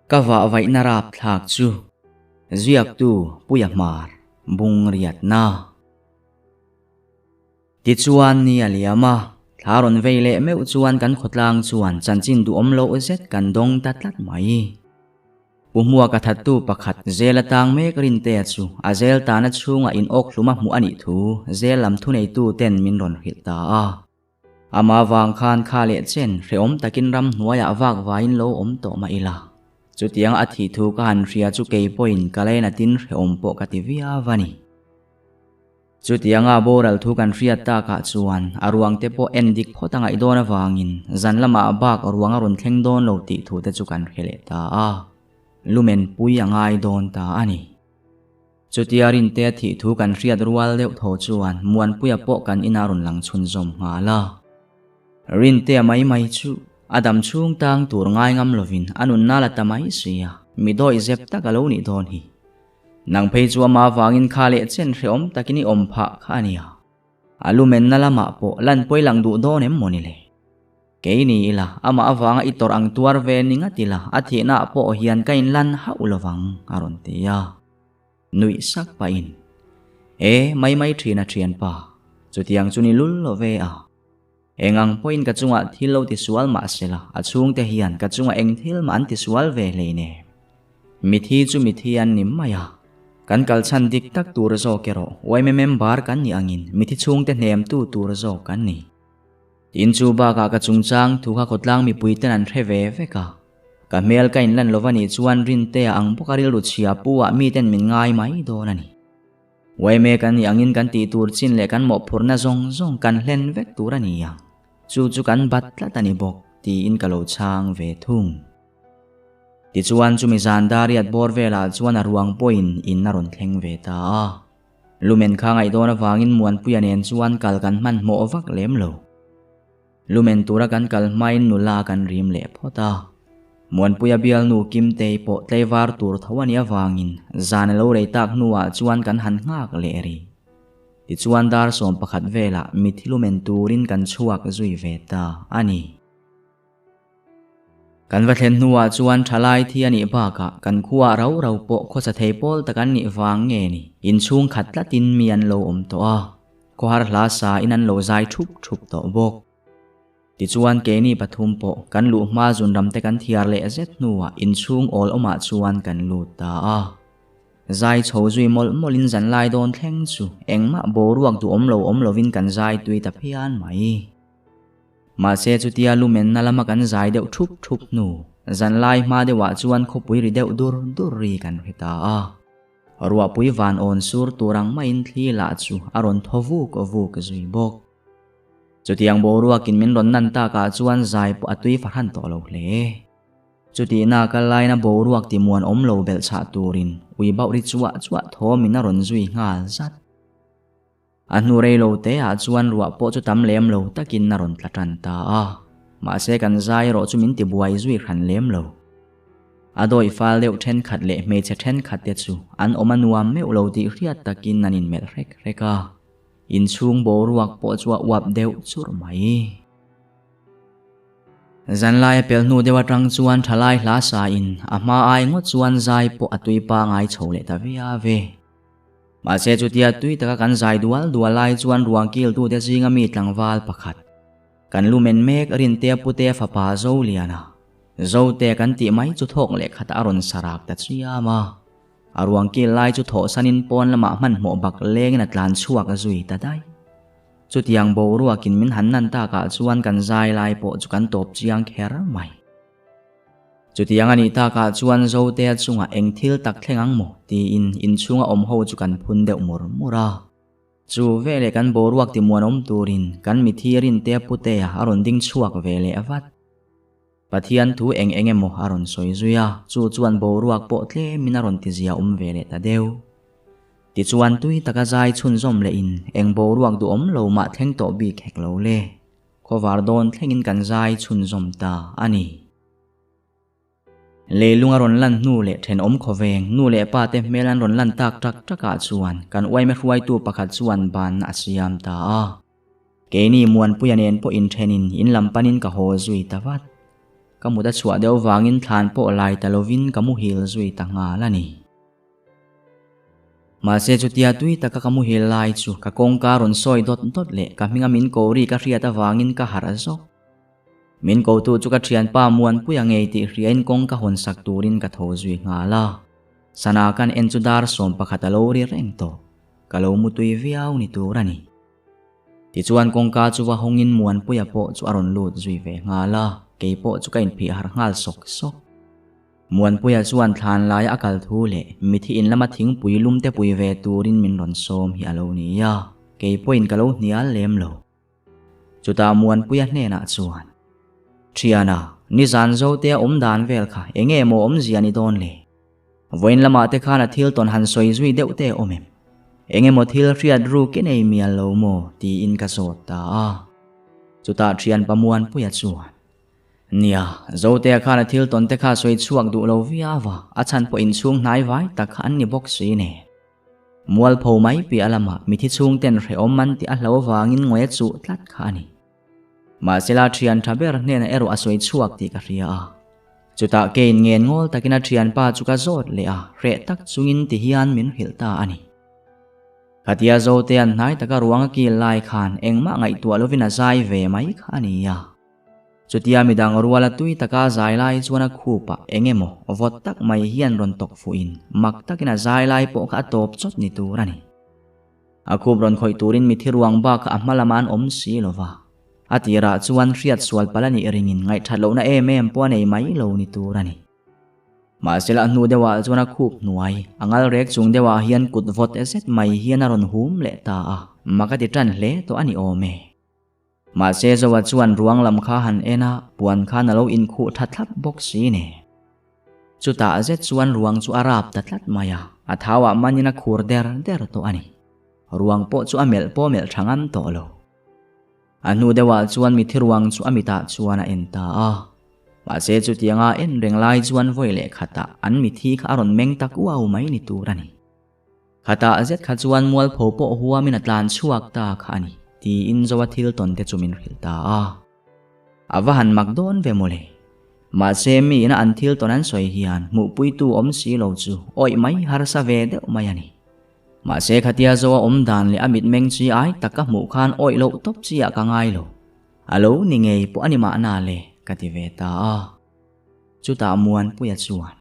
Ka vahvaihna rapthlak chu ziaktu Puia Hmar bung riatna. Tichuan ni a liam a, thla rawn vei leh meuh chuan kan khawtlang chuan chanchin duhawm loh zet kan dawng ta tlat mai. Pu Hmua ka thattu pakhat zel atang mek Rintea chu a zel tana chhungah in awk hlum a hmuh a nih thu zel lam thuneitu ten min rawn hrilh ta a. Ama vang khan kha leh chen hrehawm takin ramhnuaiah vak vaiin lo awm tawh mah ila. Chutiang a thih thu ka han hria chu kei pawhin ka lainatin hrehawm pawh ka ti viau a ni. Chutianga boral thu kan hriat takah chuan a ruang te pawh en dik phawt a ngaih dawn avangin zan lamah bak ruang a rawn thleng dawn lo tih thu te chu kan hre leh ta a, lumen pui a ngai dawn ta a ni. Chutia Rinte a thih thu kan hriat rual deuh tho chuan Muanpuia pawh kan ina rawn lang chhunzawm nghal a. Rintea mai mai chu a dam chhung tang tur ngai ngam lovin a nunna la ta mai si a, mi dawih zep tak a lo nih dawn hi. Nang phei chu ama vangin kha leh chen hrehawm takin i awm phah kha a nia. A lumenna lamah pawh lan pawi lang duh dawn em maw ni le? Kei ni ila, amah avanga i tawrh ang tuar ve ni ngat ila, a thihnaah pawh hian ka inlan hauh lovang, a rawn ti a. Nuih sak pahin, E, mai mai ṭhin a ṭhianpa, chutiang chu ni lul lo ve a. Eng ang pawhin ka chungah thil lo tisual mah sela, a chhungte hian ka chungah eng thil mah an tisual ve hleinem. Mithi chu mithi an ni mai a. Kan kal chhan dik tak tur zawk erawh yma member kan nih angin mithi chhungte hnemtu tur zawk kan ni. Tin chu bakah ka chungchang thu kha khawtlang mipuiten an hre ve vek a. Ka hmel ka inlan lova nih chuan Rintea ang bawka rilru chhia pu ah miten min ngai mai dawn a ni. Yma kan nih angin kan tih tur chin leh kan mawhphurhna zawng zawng kan hlen vek tur a ni ang. Chu chu kan bat tlat a ni bawk, tiin ka lo chhang ve thung. Tichuan chumi zan dariat bawr velah chuan a ruang pawhin in a rawn thleng ve ta a. Lumen kha ngaihdawn avangin Muanpuia nen chuan kal kan hmanhmawh vak lem lo. Lumen tura kan kal hmain nula kan rim leh phawt a. Muanpuia bialnu Kimtei pawh tlaivar tur tho a nih avangin zan a lo rei tak hnuah chuan kan han nghak leh rih. Tichuan dar 11 velah mithi lumen turin kan chhuak zui ve ta a ni. Kan va thlen hnuah chuan thalai thi a nih bakah kan khuaah rau rau pawh khawsa thei pawl tak an nih vang nge ni? Inchhung khat tlatin mi an lo awm tawh a, khawhar hla sa in an lo zai thup thup tawh bawk. Tichuan keini pathum pawh kan luh hma zunram te kan thiar leh zet hnuah inchhung awl awmah chuan kan lut ta a. Zai chho zui mawlh mawlhin zanlai dawn thleng chu engmah boruak duhawm lo awm lovin kan zai tui ta phian mai. Mahse chutia lumenna lama kan zai deuh thup thup hnu, zanlai hma deuhah chuan khawpui ri deuh dur dur ri kan hre ta a. Ruahpui van awn sur tur ang maiin thli lah chu a rawn thaw vuk vuk zui bawk. Chutiang boruakin min rawn nan takah chuan zai pawh a tui fahran tawh lo hle. Chutihna kal laina boruak timuan awm lo belhchhah turin ui bauh ri chuah chuah thawmin a rawn zui nghal zat. A hnu rei lo te ah chuan ruah pawh chu tam lem lo takin a rawn tla tan ta a, mahse kan zai erawh chu min ti buai zui hran lem lo. A dawih fal deuh thenkhat leh hmeichhe thenkhat te chu an awm a nuam meuh lo tih hriat takin an inmelh hrek hrek a, inchhung boruak pawh chu a uap deuh churh mai. Zanlai a pel hnu deuh atang chuan thalai hla sa in a hma ai ngawt chuan zai pawh a tui pangai chho leh ta viau ve. Mahse chutia tui taka kan zai dual dual lai chuan ruang kiltute zinga mi tlangval pakhat, kan lumen mek Rintea Putea fapa Zoliana, Zote kan tih mai chu thawk leh khat a rawn sarak ta chiam a. A ruang kil lai chu thawhsanin pawn lamah hmanhmawh bak lengin a tlan chhuak zui ta daih. Chutiang boruakin min han nan takah chuan kan zai lai pawh chu kan tawp chiang kher mai. Chutiang a nih takah chuan Zotea chungah eng thil tak thleng ang maw? tiin inchhunga awm ho chu kan phun deuh mur mur a. Chu veleh kan boruak timuanawm turin kan mithi Rintea Putea a rawn ding chhuak ve leh vat. Pathian thu eng eng emaw a rawn sawi zui a, chu chuan boruak pawh tlemin a rawn tizia awm ve leh ta deuh. Tichuan tui taka zai chhunzawm lehin eng boruak duhawm lo mah thleng tawh bik hek lo le. Khawvar dawn thlengin kan zai chhunzawm ta a ni. Leilung a rawn lan hnu leh thenawm khawveng nu leh pa te hmel an rawn lan tak tak takah chuan kan uaime hruaitu pakhat chuan ban a siam ta a. Keini Muanpuia nen pawh inthenin in lam panin ka haw zui ta vat. Ka mut a chhuah deuh vangin thlan pawh lai ta lovin ka muhil zui ta nghal a ni. Mahse chutia tui taka ka muhil lai chu ka kawngka rawn sawi dawt dawt leh ka hminga min ko ri ka hriat avangin ka harh zawk. Min kotu chu ka thianpa Muanpuia ngei tih hriain kawng ka hawn sak turin ka tho zui nghal a. Sana kan en chu dar 11 a lo ri reng tawh. Ka lo mutui viau ni tur a ni. Tichuan kawngka chu va hawngin Muanpuia pawh chu a rawn lut zui ve nghal a, kei pawh chu ka inphih harh nghal sawk sawk. Muanpuia chuan thlan laia a kal thu leh mithi in lama thingpui lum te pui ve turin min rawn sawm hi a lo ni a, kei pawhin ka lo hnial lem lo. Chutah Muanpuia hnenah chuan, Thiana, nizan Zotea awm dan vel kha enge maw awmzia ni dawn le? Vawiin lamah te khan a thil tawn han sawi zui deuh te awm em? Enge maw thil hriat ruk i nei mial lo maw? tiin ka zawt ta a. Chutah thianpa Muanpuia chuan, Nia, Zotea khan a thil tawn te kha sawi chhuak duh lo viau a, a chhan pawh inchhung hnai vai tak kha an ni bawk si nen. Mualpho mai piah lamah mithi chhungten hrehawm an tih a hlo avangin ngawi a chuh tlat kha a ni. Mahsela thian tha ber hnenah erawh a sawi chhuak tih ka hria a. Chutah kein ngen ngawl takin a thianpa chu ka zawt leh a, hreh tak chungin ti hian min hrilh ta a ni. Khatia Zotea'n hnai taka ruang a kil lai khan engmah ngaihtuah lovin a zai ve mai kha a ni a. Chutia midang ruala tui taka zai lai chuan a khupah eng emaw vawt tak mai hian rawn tawk fuhin mak takin a zai lai pawh kha a tawp chawt ni tur a ni. A khup rawn khawih turin mithi ruang bak kha a hma lamah an awm si lo va. A tirah chuan hriat sual palh a nih ringin ngaihthat lohna em em pawh a nei mai lo ni tur a ni. Mahsela a hnu deuhah chuan a khup hnuai, a ngal rek chung deuhah hian kut vawt zet mai hian a rawn hum leh ta a, mak a ti tan hle tawh a ni awm e. Mahse Zoa chuan ruang lam kha han en a, puan khan a lo inkhuh tha thlap bawk si ne. Chutah zet chuan ruang chu a rap ta tlat mai a, a thauah manin a khur der der tawh a ni. Ruang pawh chu a melh pawh melh tha ngam tawh lo. A hnu deuhah chuan mithi ruang chu a mitah chuan a en ta a. Mahse chutianga en reng lai chuan vawi leh khatah an mithi kha a rawn meng tak uau mai ni tur a ni. Khatah zet kha chuan mualpho pawh huamin a tlan chhuak ta kha a ni, tiin Zoa thil tawn te chu min hrilh ta a. A va han mak dawn ve mawle. Mahse miin a an thil tawn an sawi hian hmuhpuitu awm si lo chu awih mai harsa ve deuh mai a ni. Mahse khatia Zoa awm dan leh a mitmeng chi ai tak ka hmuh khan awih loh tawp chi ah ka ngai lo. A lo ni ngei pawh a ni mahna le, ka ti ve ta a. Chutah Muanpuia chuan.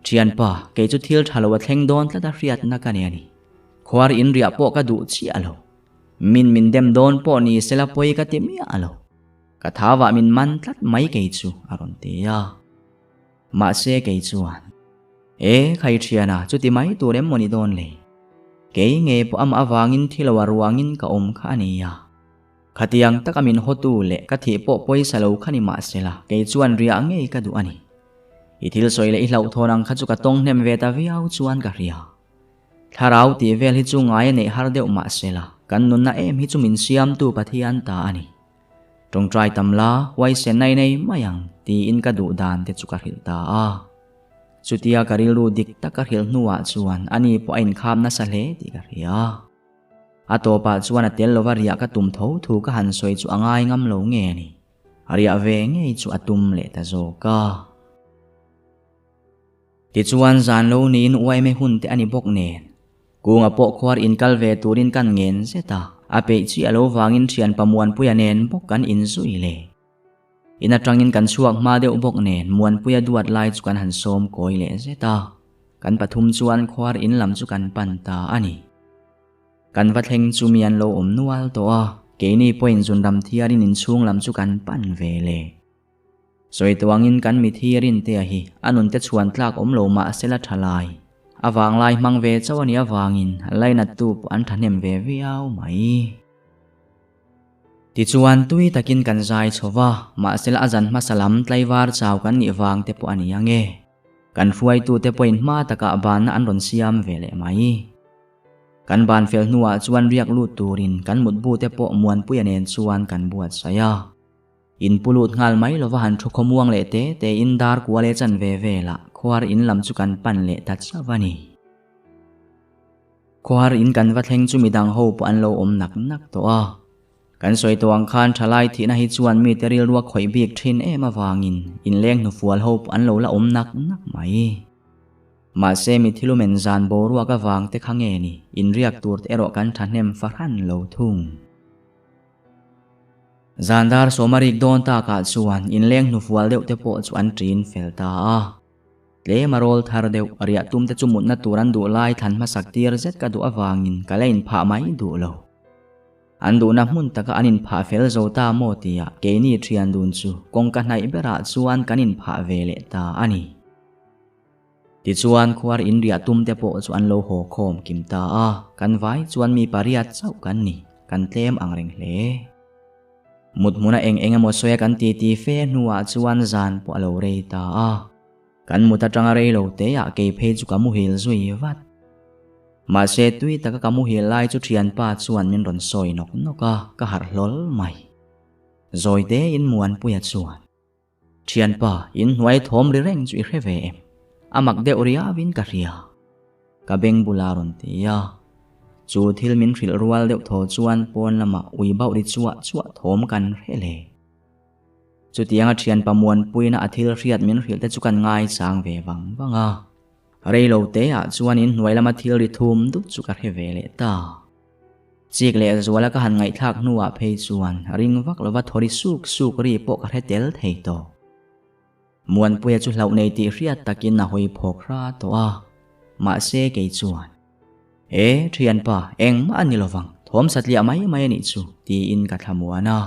Thianpa, kei chu thil tha lo a thleng dawn tlat a hriatna ka nei a ni. Khuar in riah pawh ka duh chiah lo. Min min dem dawn pawh ni sela pawi ka ti miah lo. Ka thavah min man tlat mai kei chu a rawn ti a. Mahse kei chuan, E khai thiana chuti mai tur em maw ni dawn le? Kei nge pawh amah avangin thi lo a ruangin ka awm kha a nia. Khatiang taka min hawtu leh ka thih pawh pawisa lo kha ni mahsela kei chuan riah ngei ka duh a ni. I thil sawi leh i hlauhthawn ang kha chu ka tawng hnem ve ta viau chuan ka hria. Thlarau tih vel hi chu ngai a neih har deuh mahsela kan nunna em hi chu min siamtu Pathian ta a ni. Tawngtai tam la, huaisen nai nei mai ang tiin ka duh dan te chu ka hrilh ta a. Chutia ka rilru dik tak ka hrilh hnuah chuan ani pawh a inkham nasa hle tih ka hria. A tawpah chuan a tel lova riah ka tum tho thu ka han sawi chu a ngai ngam lo nge ni. A riah ve ngei chu a tum leh ta zawk a. Tichuan zan lo niin uaime hun te a ni bawk nen. Kunga pawh khuar inkal ve turin kan ngen zet a, a peih chi a lo vangin thian Pamuanpuia nen bawk kan inzui le. In atangin kan chhuak hma deuh bawk nen Muanpuia duat lai chu kan han sawm kawi leh zet a, kan pathum chuan khuar in lam chu kan pan ta a ni. Kan va thleng chu mi an lo awm nual tawh a, keini pawhin zunram thiarin inchhung lam chu kan pan ve le. Sawi tuangin kan mithi Rintea hi a nunte chhuan tlak awm lo mah sela tha lai. A vanglai hmang ve chauh a nih avangin lainattu pawh an thahnem ve viau mai. Tichuan, tui takin kan zai chho va, mahsela a zan hmasa lam tlaivar chau kan nih vang te pawh a ni ang e. Kan hruaitute pawhin hma takah banna an rawn siam ve leh mai. Kan ban fel hnuah chuan riak lut turin kan mutbu te pawh Muanpuia nen chuan kan buatsaih a. In pu lut nghal mai lova han thu khawmuang leh te tein dar kua leh chan ve velah khuar in lam chu kan pan leh ta chauh a ni. Khuar in kan va thleng chu midang ho pawh an lo awm nak nak tawh a. Kan sawi tawh ang khan thalai thihna hi chuan mite rilru a khawih bik thin em avangin inleng hnufual ho pawh an lo la awm nak nak mai. Mahse mi thilumen zan boruak avang te kha nge ni, inriak tur te erawh kan thahnem fahran lo thung. Zan dar sawma rik dawn takah chuan inleng hnufual deuh te pawh chu an ṭin fel ta a. Tlem a rawl thar deuh, riah tum te chu mutna tur an duh lai thlan hmasak tir zet ka duh avangin ka la inphah mai duh lo. An duhna hmun taka an inphah fel zo ta maw tia keini ṭhian dun chu kawngka hnaih berah chuan kan inphah ve leh ta a ni. Tichuan khuar inriah tum te pawh chu an lo haw khawm kim ta a, kan vai chuan mi pariat chauh kan ni, kan tlem ang reng hle. Mut hmuna eng eng emaw sawi a kan titi fe hnuah chuan zan pawh a lo rei ta a. Kan mut atanga rei lo teah kei phei chu ka muhil zui vat. Mahse tui taka ka muhil lai chu thianpa chuan min rawn sawi nawk nawk a, ka harh hlawl mai. Zawi tein Muanpuia chuan. Thianpa, in hnuai thawm ri reng chu i hre ve em? A mak deuh riauin ka hria. Ka beng bula rawn ti a. Chu thil min hrilh rual deuh thaw chuan pawn lamah ui bauh ri chuah chuah thawm kan hre le. Chutianga thianpa Muanpuina a thil hriat min hrilh te chu kan ngaichang ve vang vang a. Rei lo teah chuan in hnuai lama thil ri thum dup chu ka hre ve leh ta. Chik leh zuala ka han ngaihthlak hnuah phei chuan ring vak lova thawri suk suk ri pawh ka hre tel thei tawh. Muanpuia chu hlauh nei tih hriat takin a hawi phawk hra tawh a, mahse kei chuan, E, thianpa, engmah a ni lovang, thawm satliah mai mai a nih chu, tiin ka thlamuan a.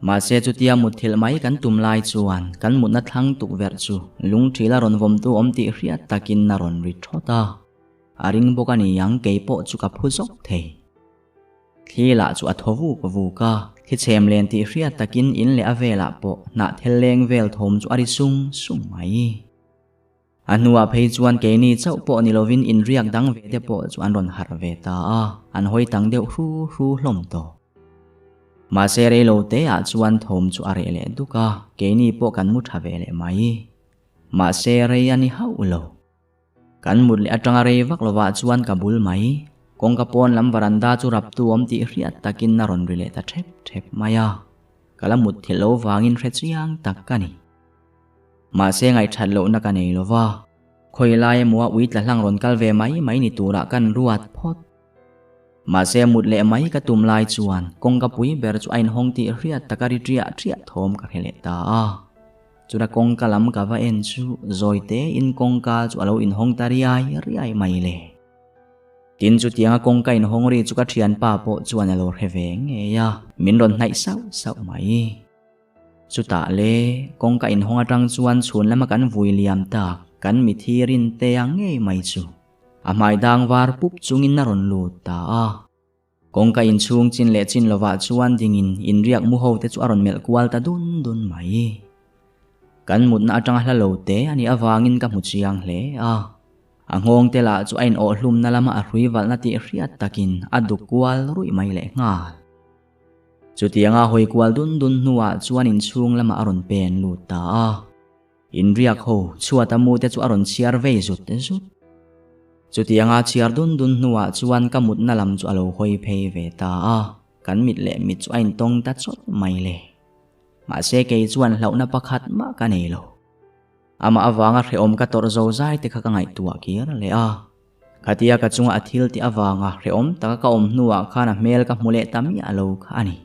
Mahse chutia mutthilh mai kan tum lai chuan kan mutna thlang tukverh chu lungthila rawn vawmtu awm tih hriat takin a rawn ri thawt a. A ring bawk a ni ang kei pawh chu ka phu zawk thei. Thli lah chu a thaw vuk vuk a, thli chhem len tih hriat takin in leh a velah pawh hnah thel leng vel thawm chu a ri sung sung mai. A hnuah phei chuan keini chauh pawh ni lovin inriak dang ve te pawh chu an rawn harh ve ta a, an hawi tang deuh hru hru hlawm tawh. Mahse reilo teah chuan thawm chu a reh leh duk a, keini pawh kan mu tha ve leh mai. Mahse rei a ni hauh lo. Kan mut leh atanga rei vak lovah chuan ka bul mai. Kawngka pawn lam varanda chu raptu awm tih hriat takin a rawn ri leh ta thep thep mai a. Ka la mut thilh lo vangin hre chiang tak ka ni. Mahse ngaihthat lohna ka nei lova, khawi lai emaw a ui tla hlang rawn kal ve mai mai ni turah kan ruat phawt. Mahse mut leh mai ka tum lai chuan kawngka pui ber chu a inhawng tih hriat taka ri ṭiah ṭiah thawm ka hre leh ta a. Chula kawngka lam ka va en chu zawi tein kawngka chu a lo inhawng ta riai riai mai le. Tin chutianga kawngka inhawng ri chu ka ṭhianpa pawh chuan a lo hre ve ngei a, min rawn hnaih sauh sauh mai. Chutah le, kawngka inhawng atang chuan chhun lama kan vui liam tak, kan mithi rin te ang ngei mai chu. A hmai dang var pup chungin a rawn lut ta a. Kawngka inchhung chin leh chin lovah chuan dingin inriak mu ho te chu a rawn melh kual ta dun dun mai. Kan mutna atanga hla lo te a nih avangin ka hmu chiang hle a. A nghawng te lah chu a inawh hlumna lama a hrui valhna tih hriat takin a duk kual ruih mai leh nghal. Chutianga hawi kual dun dun hnuah chuan inchhung lamah a rawn pen lut ta a. Inriak ho chhuata mu te chu a rawn chhiar vei zut zut. Chutianga chhiar dun dun hnuah chuan ka mutna lam chu a lo hawi phei ve ta a, kan mit leh mit chu a intawng ta chawt mai le. Mahse kei chuan hlauhna pakhat mah ka nei lo. Amah avanga hrehawm ka tawrh zo zai te kha ka ngaihtuah kir leh a. Khatia ka chunga a thil tih avanga hrehawm taka ka awm hnuah khan a hmel ka hmu leh ta miah lo kha a ni.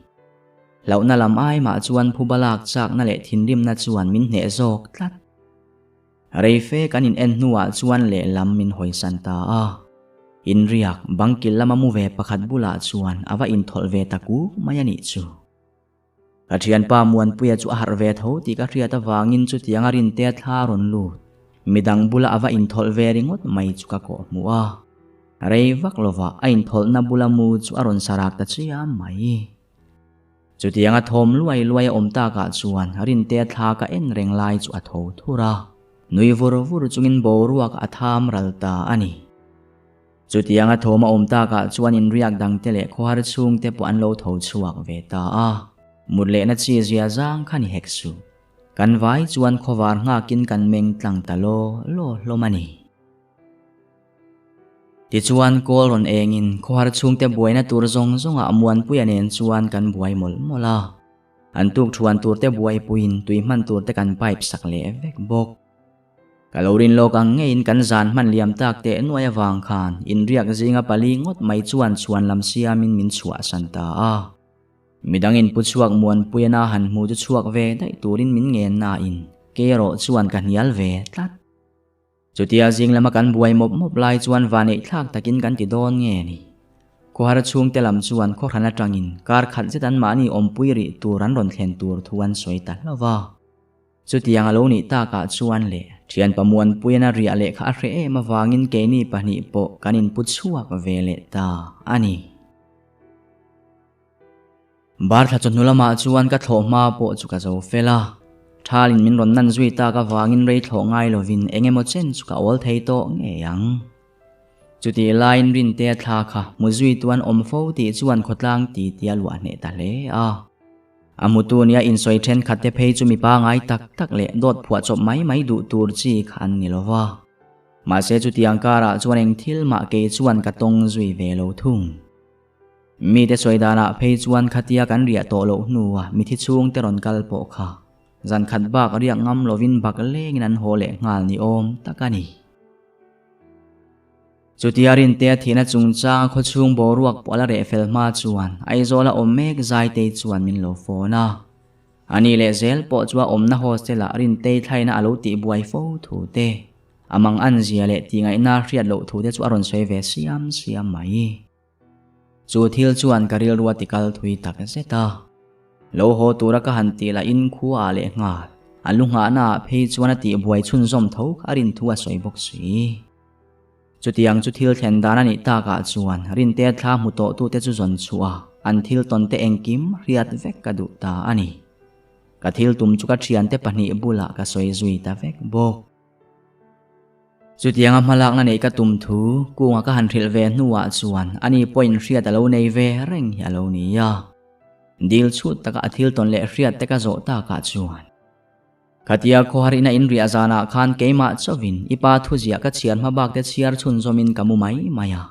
Hlauhna lam ai mah chuan phuba lak chakna leh thinrimna chuan min hneh zawk tlat. Reife kan in en hnuah chuan lehlam min hawisan ta a. Inriak bangkil lama mu ve pakhat bulah chuan a va inthawlh ve ta kuk mai a nih chu. Ka thianpa Muanpuia chu a harh ve tho tih ka hriat avangin chutianga Rintea thla a rawn lut. Midang bula a va inthawlh ve ringawt mai chu ka kawh hmuh a. Rei vak lovah a inthawlhna bula mu chu a rawn sarak ta chiam mai. Chutianga thawm luai luai a awm takah chuan Rintea thla ka en reng lai chu a tho thur a. Nui vur vur chungin boruak a tham ral ta a ni. Chutianga thawm a awm takah chuan inriak dangte leh khawhar chhungte pawh an lo tho chhuak ve ta a, mut lehna chi zia zang kha ni hek suh. Kan vai chuan khawvar nghakin kan meng tlang ta law law hlawm a ni. Tichuan kawl rawn engin khawhar chhungte buaina tur zawng zawngah Muanpuia nen chuan kan buai mawlh mawlh a. An tuk thuan turte buaipuiin tui hman turte kan pipe sak leh vek bawk. Ka lo rin lawk ang ngeiin kan zan hman liam tak teh nuai avang khan inriak zinga pali ngawt mai chuan chhuan lam siamin min chhuahsan ta a. Midangin pu chhuak Muanpuiana han hmu chu chhuak ve daih turin min ngen nain kei erawh chuan ka hnial ve tlat. Chutia zing lama kan buai mawp mawp lai chuan vaneih thlak takin kan ti dawn nge ni? Khawhar chhungte lam chuan khawhran atangin kar khat zet an mahni awmpui rih tur an rawn thlen tur thu an sawi ta hlauh va. Chutiang a lo nih takah chuan leh thian Pamuanpuian a riah leh kha a hreh em avangin keini pahnih pawh kan inpu chhuak ve leh ta a ni. Barthla chawhnu lamah chuan ka thlawh hma pawh chu ka zo fel a, Thalin min rawn nan zui tak avangin rei thlawh ngai lovin eng emaw chen chu ka awl thei tawh ngei ang. Chutih laiin Rintea thla kha hmu zui tuan awm fo tih chuan khawtlang ti tia luah hneh ta hle a. A hmutu nia insawi thenkhat te phei chu mipa ngai tak tak leh dawt phuah chawp mai mai duh tur chi kha an ni lova. Mahse chutiang karah chuan eng thil mah kei chuan ka tawng zui ve lo thung. Mite sawi danah phei chuan khatia kan riah tawh loh hnua mithi chhungte rawn kal pawh kha zan khat bak riak ngam lovin bak lengin an haw leh nghal ni awm tak a ni. Chutia Rintea thihna chungchang khawchhung boruak pawh a la reh fel hma chuan Aizawla awm mek Zaitei chuan min lo phone a. Ani leh zel pawh chu a awmna hostel-ah Rintei thlaina a lo tihbuai fo thu te, a mang an zia leh tihngaihna hriat loh thu te chu a rawn sawi ve siam siam mai. Chu thil chuan ka rilru a tikal thui tak zet a. Lo haw tura ka han tih lah in khua ah leh nghal. A lu nghahna ah phei chuan a tihbuai chhunzawm tho kha a rin thu a sawi bawk si. Chutiang chu thil thlen dan a nih takah chuan Rintea thla hmu tawh tute chu zawn chhuah a, an thil tawn te engkim hriat vek ka duh ta a ni. Ka thil tum chu ka thiante pahnih bulah ka sawi zui ta vek bawk. Chutianga hmalakna neih ka tum thu kunga ka han hrilh ve hnuah chuan ani pawhin hriat a lo nei ve reng hi a lo ni a. Dil chhut taka a thil tawn leh hriat te ka zawh takah chuan, Khatia khawharina in riah zanah khan keimah chauhin i pa thuziah ka chhiar hma bak te chhiar chhunzawmin ka mu mai mai a.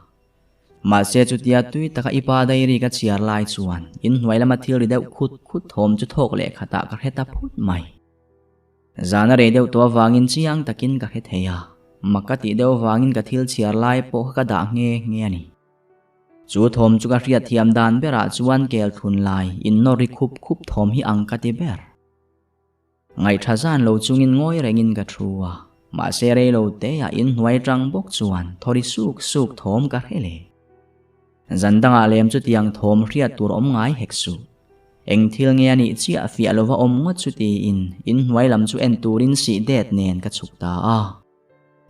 Mahse chutia tui taka i pa diary ka chhiar lai chuan inhnuai lama thil ri deuh khut khut thawm chu thawk leh khatah ka hre ta phut mai. Zana rei deuh tawh avangin chiang takin ka hre thei a, mak ka tih deuh avangin ka thil chhiar lai pawh kha ka dah nghe nghe a ni. Chu thawm chu ka hriat thiam dan berah chuan kel thlun lai innawr ri khup khup thawm hi ang ka ti ber. Ngaihṭha zan lo chungin ngawi rengin ka thu a, mahse rei lo teah inhnuai ṭang bawk chuan thaw ri suk suk thawm ka hre leh. Zan dangah lem chutiang thawm hriat tur awm ngai hek suh. Eng thil nge a nih chiah fiah lova awm ngawt chu tiin inhnuai lam chu en turin sih det nen ka chhuk ta a.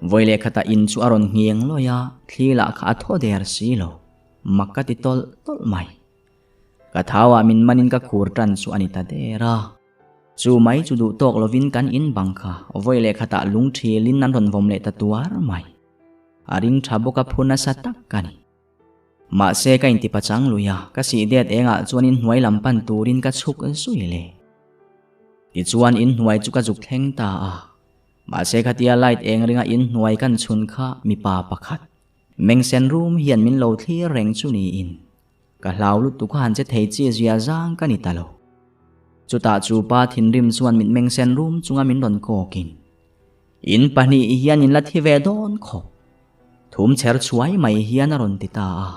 Vawi leh khatah in chu a rawn nghiang lawi a, thli lah kha a thaw der si lo. Mak ka ti tawlh tawlh mai. Ka thauah min manin ka khur tan chu a ni ta der a. Chu mai chu duh tawk lovin kan in bang kha vawi leh khatah lung thilin an rawn vawm leh ta tuar mai. A ring tha bawk a phu nasa tak ka ni. Mahse ka inti pachang lui a, ka sih det engah chuan inhnuai lam pan turin ka chhuk zui le. Tichuan inhnuai chu ka zuk thleng ta a, mahse khatia light eng ringa inhnuai kan chhun kha mipa pakhat, mengsen rum hian min lo thlir reng chu niin, ka hlau lutuk a han che thei chi zia zang ka ni ta lo. Chutah chu pa thinrim chuan mit mengsen rum chunga min rawn kawkin, In pahnih hian in la thi ve dawn khawp. Thum chher chhuai mai hian a rawn ti ta a.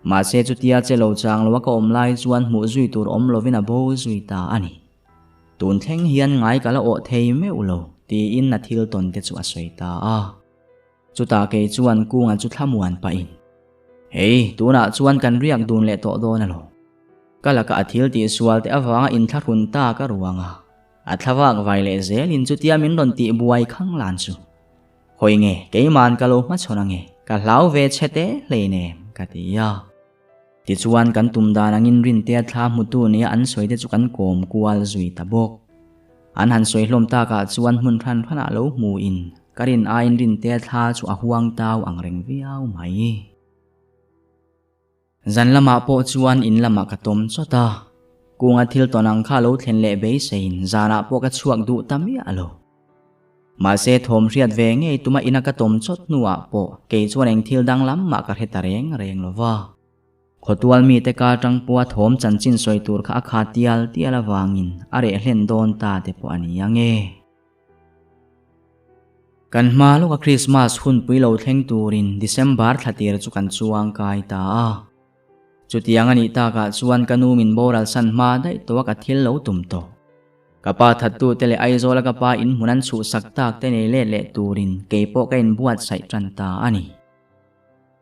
Mahse chutia che lo chang lo a ka awm lai chuan hmuh zui tur awm lovin a bo zui ta a ni. Tun thleng hian ngai ka la awh thei meuh lo tiin a thil tawn te chu a sawi ta a. Chutah kei chuan kunga chu thlamuan pahin, Hei, tunah chuan kan riak dun leh tawh dawn alawm. Ka lakah a thil tihsual te avanga inthlahrun ta ka ruang a. A thlavak vai leh zelin chutia min rawn tih buai khang lan chu. Hawi nge, keiman ka lo hmachhawn ange, ka hlau ve che te hleinem, ka ti a. Tichuan kan tum dan angin Rintea thla hmutu nia an sawi te chu kan kawm kual zui ta bawk. An han sawi hlawm takah chuan hmun hran hranah lo hmuin ka rin aiin Rintea thla chu a huang tau ang reng viau mai. Zan lamah pawh chuan in lamah ka tawm chawt a, kunga thil tawn ang kha lo thlen leh beiseiin zanah pawh ka chhuak duh ta miah lo. Mahse thawm hriat ve ngei tuma ina ka tawm chawt hnuah pawh kei chuan eng thil danglam mah ka hre ta reng reng lo va. Khawtual mite kar tang pawha thawm chanchin sawi tur kha a kha tial tial avangin a reh hlen dawn ta te pawh a ni ang e. Kan hma lawka Krismas hunpui lo thleng turin December thla tir chu kan chuang kai ta a. Chutiang a nih takah chuan ka nu min boral san hma daih tawh a ka thil lo tum tawh. Ka pa thattute leh Aizawla ka pa inhmun an chhuhsak tak te nei let leh turin kei pawh ka inbuatsaih tan ta a ni.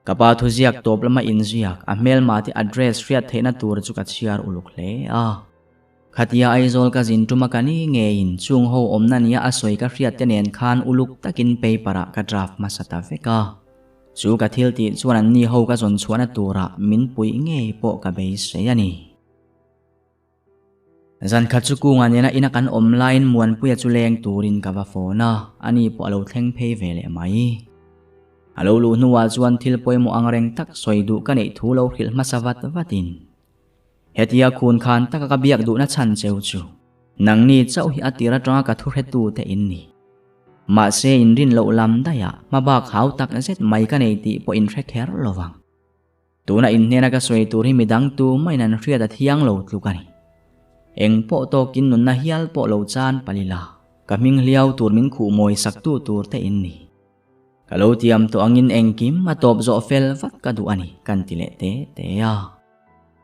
Ka pa thuziak tawp lama inziak, a hmelmate address hriat theihna tur chu ka chhiar uluk hle a. Khatia Aizawl ka zin tuma ka ni ngeiin chung ho awmna nia a sawi ka hriat te nen khan uluk takin paper ah ka draft hmasa ta vek a. Chu ka thil tih chuan an ni ho ka zawn chhuahna turah min puih ngei pawh ka beisei a ni. Zan khat chu kunga nena ina kan awm laiin Muanpuia chu leng turin ka va phone a, ani pawh a lo thleng phei ve leh mai. A lo luh hnuah chuan thil pawimawh ang reng tak sawi duh ka neih thu lo hrilh hmasa vat vatin Hetia khun khan taka ka biak duhna chhan cheu chu nangni chauh hi a tir atanga ka thu hretu te in ni. Mahse in rin loh lam daihah hmabak hau tak zet mai ka nei tih pawh in hre kher lo vang. Tuna in hnena ka sawi tur hi midang tu maiin an hriat a thiang lo tluk a ni. Eng pawh tawkin nunna hial pawh lo chan palila ka hming hliau tur min khuh mawi saktu tur te in ni. Ka lo tiam tawh angin engkim a tawp zawh fel vat ka duh a ni, kan ti leh te te a.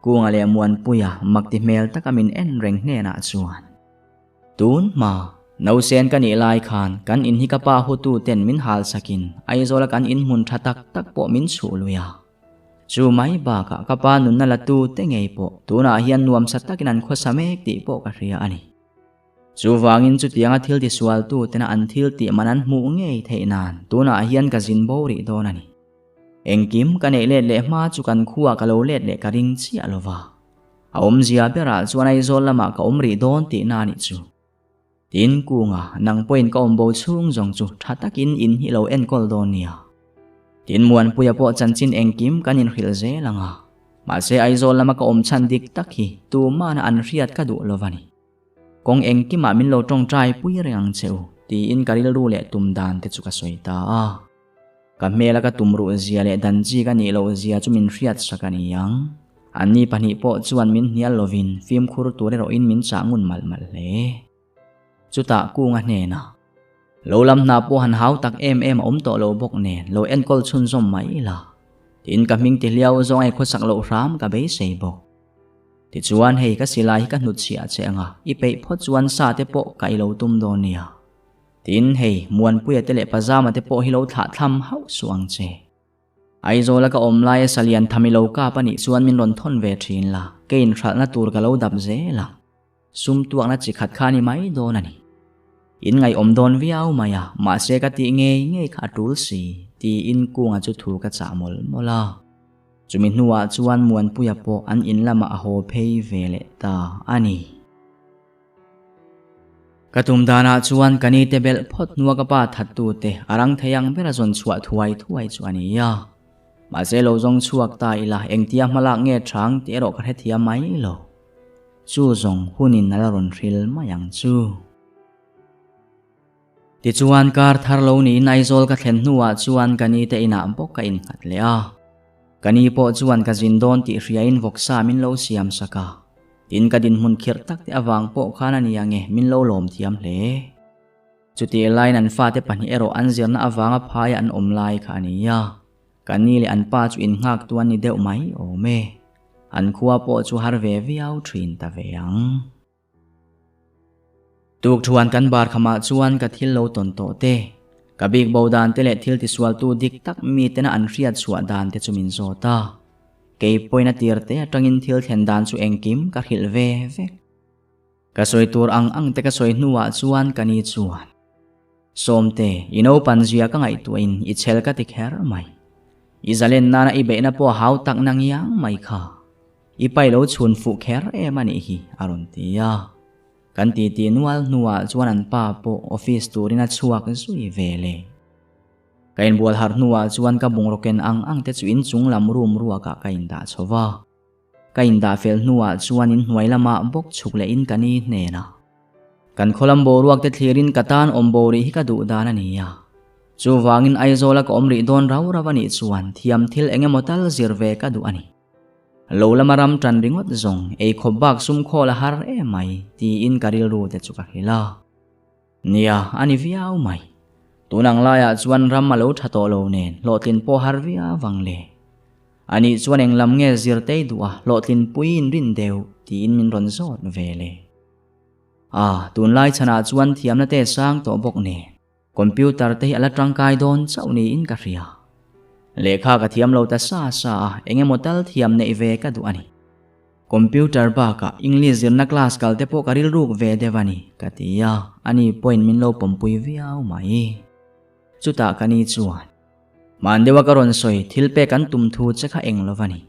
Kunga leh Muanpuia mak ti hmel taka min en reng hnenah chuan, Tun hma, nausen ka nih lai khan kan in hi ka pa hutu ten min hal sakin Aizawla kan in hmun tha tak tak pawh min chhuh lui a. Chu mai bakah ka pa nunna la tu te ngei pawh tunah hian nuamsa takin an khawsa mek tih pawh ka hria a ni. Chuvangin chutianga thil tisualtu tena an thil tih man an hmuh ngei theih nan tunah hian ka zin bo rih dawn a ni. Engkim ka neih let leh hma chu kan khuaa ka lo let leh ka ring chiah lo va. A awmzia berah chuan Aizawl lamah ka awm rih dawn tihna a nih chu. Tin kunga nang pawhin ka awm bo chhung zawng chu tha takin in hi lo enkawl dawn nia. Tin Muanpuia pawh chanchin engkim kan inhrilh zel ang a. Mahse Aizawl lama ka awm chhan dik tak hi tumahna an hriat ka duh lo va ni. Kawng engkimah min lo tawngtai pui reng ang che u, tiin ka rilru leh tum dan te chu ka sawi ta a. Ka hmela ka tum ruh zia leh dan chi ka nih loh zia chu min hriat sak a ni ang. Anni pahnih pawh chuan min hnial lovin fimkhur tur erawhin min chah ngun malh malh hle. Chutah Kunga hnenah, Lo lam hna pawh han hau tak em em a awm tawh lo bawk nen lo enkawl chhunzawm mai ila, tiin ka hming ti hliau zawng ei khawsak loh hram ka beisei bawk. Tichuan hei ka silai hi ka hnutchhiah che anga i peih phawt chuan sa te pawh ka i lo tum dawn nia. Tin hei Muanpuia te leh Pazama te pawh hi lo thlah thlam hauh suh ang che. Aizawla ka awm laia salian tham i lo kap a nih chuan min rawn thawn ve thin la, ke inhralhna tur ka lo dap zel ang. Sum tuakna chi khat kha a ni mai dawn a ni. In ngaihawm dawn viau mai a, mahse ka tih ngei ngei kha a tul si, tiin Kunga chu thu ka chah mawlh mawlh a. Chumi hnuah chuan Muanpuia pawh an in lamah a haw phei ve leh ta a ni. Ka tum danah chuan ka nite belh phawt hnua ka pa thattute a rang thei ang bera zawn chhuah thuai thuai chu a ni a. Mahse lo zawng chhuak ta ila engtia hmalak nge chang tih erawh ka hrethiam mai lo. Chu zawng hunin a la rawn hril mai ang chu. Tichuan kar thar lo niin Aizawl ka thlen hnuah chuan ka ni te inah bawk ka innghat leh a. Ka ni pawh chuan ka zin dawn tih hriain vawksa min lo siam sak a. Tin ka dinhmun khirh tak te avang pawh khan a nia nge min lo lawm thiam hle. Chutih laiin an fate pahnih erawh an zirna avanga phaia an awm lai kha a ni a. Ka ni leh an pa chu innghak tu an ni deuh mai awm e. An khua pawh chu har ve viau thin ta ve ang. Tukthuan kan bar khamah chuan ka thil lo tawn tawh te, ka bik bo dan te leh thil tisualtu dik tak mi tena an hriat chhuah dan te chu min zawt a. Kei pawhin a tir te atangin thil thlen dan chu engkim ka hrilh ve vek. Ka sawi tur ang ang te ka sawi hnuah chuan ka ni chuan, Sawmte, i naupan zia ka ngaihtuahin i chhel ka ti kher mai. I zalen nana i beihna pawh a hau tak na ngiang mai kha. I pai lo chhun fuh kher em a nih hi, a rawn ti a. Kan titi nual hnuah chuan an pa pawh office turin a chhuak zui ve le. Ka inbual harh hnuah chuan ka bungraw ken ang ang te chu inchung lam room ruakah ka indah chho va. Ka indah fel hnuah chuan inhnuai lamah bawk chhuk lehin ka ni hnenah. Kan khawlam boruak te thlirin ka tan awm bo rih hi ka duh dan a ni a. Chuvangin Aizawla ka awm rih dawn rau rau a nih chuan thiam thil eng emaw tal zir ve ka duh a ni. Lo lama ram tan ringawt zawng ei khawp bak sum khawl a har em mai tiin ka rilru te chu ka hrilh a. Nia, a ni viau mai. Tun ang laiah chuan ram a lo tha tawh lo nen hlawhtlin pawh har viau ang le. A nih chuan eng lam nge zir tei duh a hlawhtlin puiin rin deuh tiin min rawn zawt ve le. A, tunlai chhanah chuan thiamna te sang tawh bawk nen computer te hi a la tangkai dawn chauh niin ka hria. Lehkha ka thiam lo ta sa sa a, eng emaw tal thiam neih ve ka duh a ni. Computer bakah English zirna class kal te pawh ka rilruk ve deuh a ni, ka ti a, ani pawhin min lo pawmpui viau mai. Chutah ka ni chuan, Hman deuha ka rawn sawi thil pek an tum thu che kha eng lo va ni.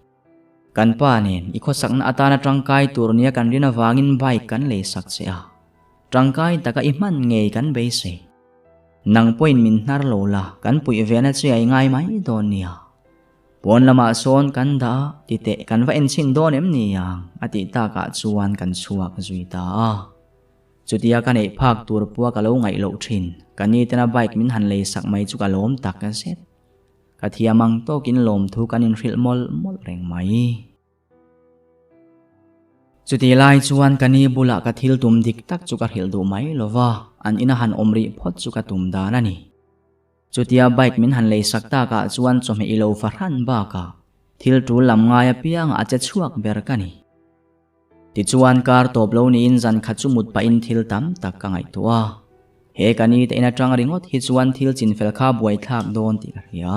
Kan pa nen i khawsakna atana tangkai tur nia kan rin avangin bike kan lei sak che a, tangkai taka i hman ngei kan beisei. Nang pawhin min hnar lo la, kan puih ve na che a i ngai mai dawn nia. Pawn lamah sawn kan dah a, titeh kan va enchhin dawn em ni ang a tih takah chuan kan chhuak zui ta a. Chutia ka neih phak tur pawha ka lo ngaih loh thin, ka ni tena bike min han lei sak mai chu ka lawm tak zet. Ka thiam ang tawkin lawmthu kan inhrilh mawlh mawlh reng mai. Chutih lai chuan ka ni bulah ka thil tum dik tak chu ka hrilh duh mai lo va, an ina han awm rih phawt chu ka tum dan a ni. Chutia bike min han lei sak takah chuan chawhmeh i lo fahran bakah thil tul lam ngai apiangah a che chhuak ber ka ni. Tichuan kar tawp lo niin zan khat chu mut pahin thil tam tak ka ngaihtuah a. He ka ni te in atang ringawt hi chuan thil chinfel kha buaithlak dawn tih ka hria.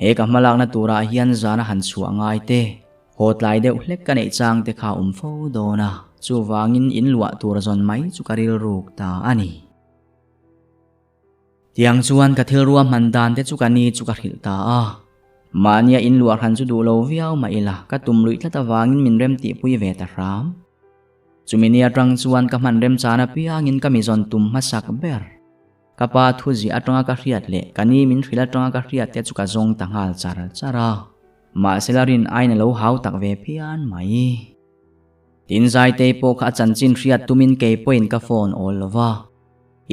He ka hmalakna turah hian zana han chhuah ngai te, haw tlai deuh hlek ka neih chang te kha awm fo dawn a, chuvangin in luah tur zawn mai chu ka rilruk ta a ni. Tiang chuan ka thil ruahman dan te chu ka ni chu ka hrilh ta a. Mahnia in luah hran chu duh lo viau mah ila ka tum luih tlat avangin min rem tihpui ve ta hram. Chumi ni atang chuan ka hman remchan apiangin ka mizawn tum hmasak ber. Ka pa thuziah atanga ka hriat leh ka ni min hrilh atanga ka hriat te chu ka zawng ta nghal char char a. Mahsela rin aiin a lo hau tak ve phian mai. Tin Zaitei pawh kha a chanchin hriat tumin kei pawhin ka phone awl lo va.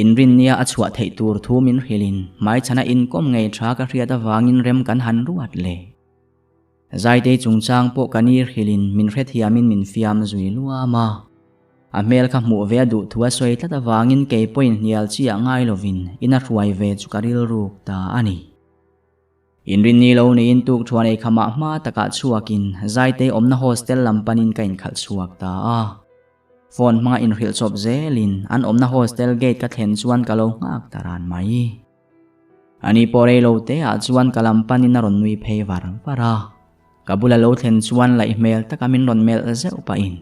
Inrinnia a chhuah theih tur thu min hrilhin hmaichhana inkawm ngei tha ka hriat avangin rem kan han ruat le. Zaitei chungchang pawh ka ni hrilhin min hrethiamin min fiam zui luam a. A hmel kha hmuh ve a duh thu a sawi tlat avangin kei pawhin hnial chi ah ngai lovin in a hruai ve chu ka rilruk ta a ni. Inrinni lo niin tuk thuan ei khamah hma takah chhuakin Zaitei awmna hostel lam panin ka inkhalh chhuak ta a. Phone hmanga inhrilh chawp zelin an awmna hostel gate ka thlen chuan ka lo nghak ta ran mai. Ani pawh rei lo te ah chuan ka lam panin a rawn nui phei var var a. Ka bula lo thlen chuan laih hmel taka min rawn melh zeuh pahin,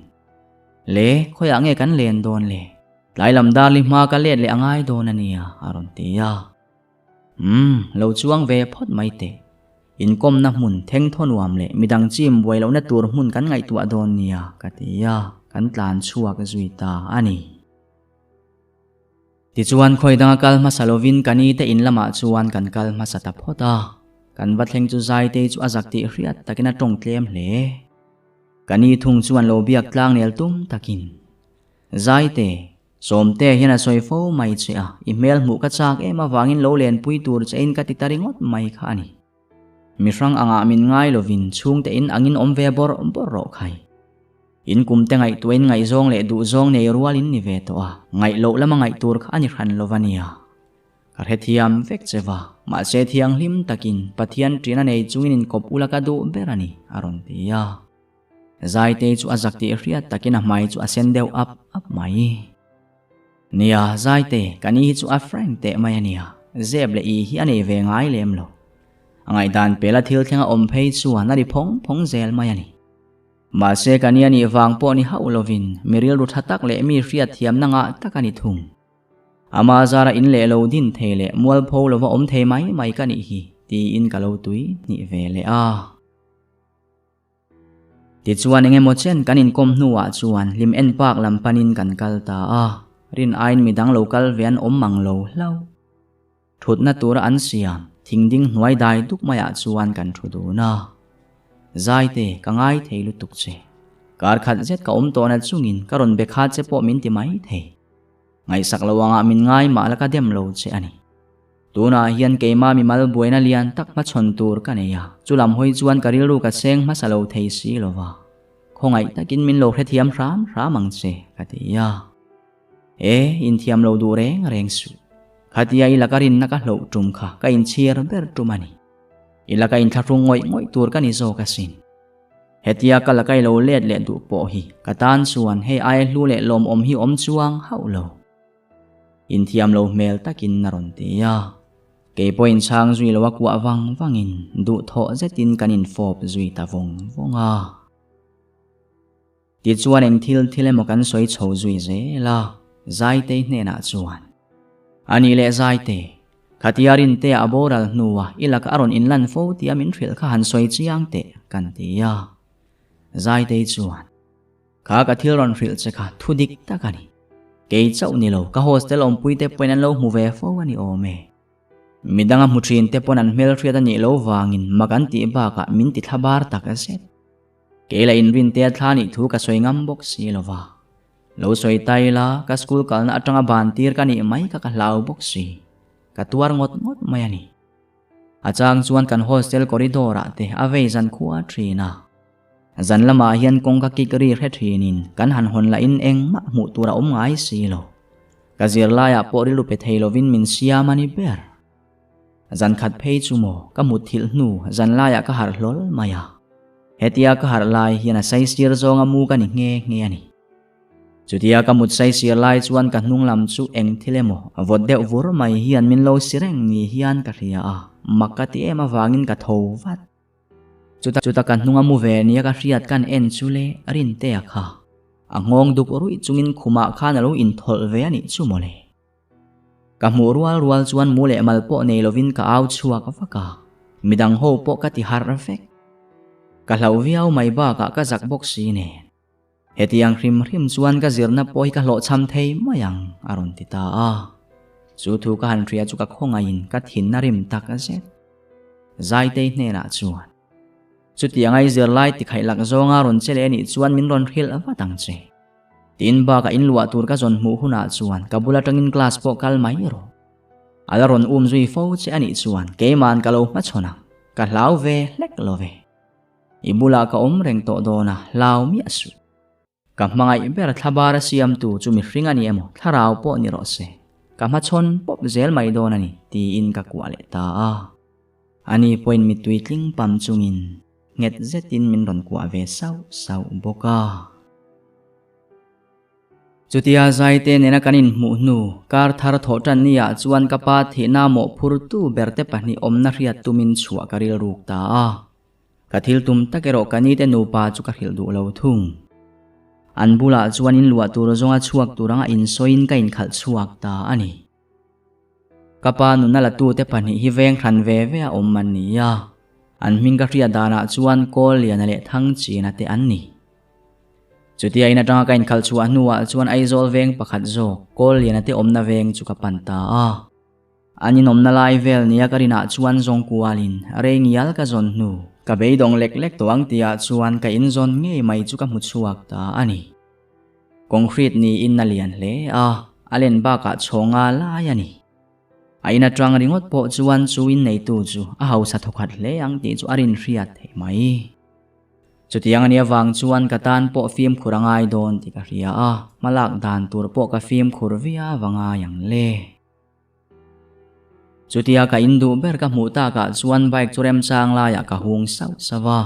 Le, khawiah nge kan len dawn le? Tlai lam dar li hma ka let leh a ngai dawn a nia, a rawn ti a. Umm, lo chuang ve phawt mai teh. Inkawmna hmun thengthaw nuam leh midang chim buai lohna tur hmun kan ngaihtuah dawn nia, ka ti a, kan tlan chhuak zui ta a ni. Tichuan khawi danga kal hmasa lovin ka ni te in lamah chuan kan kal hmasa ta phawt a. Kan va thleng chu Zaitei chu a zak tih hriat takin a tawng tlem hle. Ka ni thung chuan lo biak tlang nel tum takin, Zaite, Sawmte hian a sawi fo mai che a, i hmel hmuh ka chak em avangin lo lenpui tur che in ka ti ta ringawt mai kha a ni. Mi hrang angah min ngai lovin chhungte in angin awm ve bawrh bawrh rawh khai. In kumte ngaihtuahin ngaihzawng leh duhzawng nei rual in ni ve tawh a, ngaih loh lama ngaih tur kha a ni hran lo va nia. Ka hrethiam vek che va, mahse thianghlim takin Pathian ṭin a nei chungin inkawp ula ka duh ber a ni, a rawn ti a. Zaitei chu a zak tih hriat takin a hmai chu a sen deuh ap ap mai. Nia, Zaite, ka ni hi chu a frank teh mai a nia, zep leh i hi a nei ve ngai lem lo. A ngaihdan pela thil thleng a awm phei chuan a ri phawng phawng zel mai a ni. Mahse ka ni a nih vang pawh ni hauh lovin mi rilru tha tak leh mi hriat thiamna ngah tak a ni thung. Ama zara in leh lo din thei leh mualpho lova awm thei mai mai ka nih hi, tiin ka lo tui hnih ve leh a. Tichuan engemaw chen kan inkawm hnuah chuan hlim en park lam panin kan kal ta a, rin aiin midang lo kal ve an awm mang lo hlauh. Thutna tura an siam thing ding hnuai dai duk maiah chuan kan thu dun a. Zaite, ka ngai thei lutuk che. Kar khat zet ka awm tawhna chungin ka rawn be kha che pawh min ti mai thei. Ngaihsak lo angah min ngai mah la ka dem lo che a ni. Tunah hian keimah mimal buaina lian tak hmachhawn tur ka nei a, chulam hawi chuan ka rilru ka seng hmasa lo thei si lo va. Khawngaih takin min lo hrethiam hram hram ang che, ka ti a. E, inthiam lo duh reng reng suh. Khatia i laka rinna ka hloh tum kha ka inchhir ber tum a ni. I laka inthlahrung ngawih ngawih tur ka ni zawk asin. Hetia ka la kai lo let leh duh pawh hi ka tan chuan hei aia hlu leh lawmawm hi awm chuang hauh lo. Inthiam lo hmel takin a rawn ti a. Kei pawh inchhang zui lo a kuah vang vangin duhthawh zetin kan infawp zui ta vawng vawng a. Tichuan eng thil thil emaw kan sawi chho zui zel a, Zaitei hnenah chuan, A nih leh Zaite, khatia Rintea a boral hnua i laka a rawn inlan fo tia min hrilh kha han sawi chiang teh, kan ti a. Zaitei chuan, Kha ka thil rawn hrilh che kha thu dik tak a ni. Kei chauh ni lo, ka hostel awmpuite pawhin an lo hmu ve fo a ni awm e. Midang a hmu thin te pawn an hmelhriat a nih lo vangin mak an tih bakah min ti thlabar tak zet. Kei la inrin te a thla nih thu ka sawi ngam bawk si lo va. Lo sawi ta ila, ka school kalna atanga ban tir ka nih mai kha ka hlau bawk si. Ka tuar ngawt ngawt mai a ni. A chang chuan kan hostel corridor ah te a vei zan khua thin a. Zan lamah hian kawngka kik ri hre thinin kan han hawn lahin engmah hmuh tur a awm ngai si lo. Ka zirlaiah pawh rilru pe thei lovin min siam a ni ber. Zan khat phei chu maw ka mut thilh hnu zan laiah ka harh hlawl mai a. Hetia ka harh lai hian a saisir zawnga mu ka ni nghe nghe a ni. Chutia ka mut saisir lai chuan ka hnung lam chu eng thil emaw vawt deuh vur mai hian min lo si reng ni hian ka hria a, mak ka ti em avangin ka tho vat. Chuta ka hnunga mu ve nia ka hriat kan en chu le Rintea kha a nghawng duk ruih chungin khumah khan a lo inthawlh ve a nih chu mawle. Ka hmuh rual rual chuan mu leh mal pawh nei lovin ka au chhuak vak a, midang ho pawh ka ti harh vek. Ka hlauh viau mai bakah ka zak bawk si nen. Hetiang hrim hrim chuan ka zirna pawh hi ka hlawhchham thei mai ang, a rawn ti ta a. Chu thu ka han hria chu ka khawngaihin ka thin a rim tak zet. Zaitei hnenah chuan, Chutiang ai zirlai tikhaih lak zawnga rawn che leh anih chuan min rawn hrilh vat ang che. Tin bakah in luah tur ka zawn hmuh hunah chuan ka bul atangin class pawh kal mai rawh. A la rawn um zui fo che anih chuan keiman ka lo hmachhawn ang, ka hlau ve hlek lo ve. I bulah ka awm reng tawh dawn a, hlau miah suh. Ka hmangaih ber thlabar a siamtu chu mihring a ni emaw thlarau pawh ni rawh se, ka hmachhawn pawp zel mai dawn a ni tiin ka kuah leh ta a. Ani pawhin mittui tling pam chungin nghet zetin min rawn kuah ve sauh sauh bawk a. Chutia Zaite nena kan inhmuh hnu, kar thar thawh tan niah chuan ka pa thihna mawhphurtu berte pahnih awmna hriat tumin chhuah ka rilruk ta a. Ka thil tum tak erawh ka nite nupa chu ka hrilh duh lo thung. An bulah chuan in luah tur zawnga chhuak tur anga insawiin ka inkhalh chhuak ta a ni. Ka pa nuna latute pahnih hi veng hran ve ve a awm an ni a, an hming ka hriat danah chuan Kawlliana leh Thangchina te an ni. Chutia in atanga ka inkhalh chhuah hnuah chuan Aizawl veng pakhat zawk Kawlliana te awmna veng chu ka pan ta a. An inawmna lai vel nia ka rinah chuan zawng kualin rei ngial ka zawn hnu. Ka beidawng lek lek tawh ang tihah chuan ka inzawn ngei mai chu ka hmu chhuak ta a ni. Concrete niin a lian hle a, a len bakah chhawnga lai a ni. A in atang ringawt pawh chuan chu inneitu chu a hausa thawkhat hle ang tih chu a rinhriat theih mai. Chutiang a nih avang chuan ka tan pawh fimkhur a ngai dawn tih ka hria a, hmalak dan tur pawh ka fimkhur viau a ngai ang le. Chutia ka induh ber ka hmuh takah chuan bike chu remchang laiah ka hung sauh sauh a.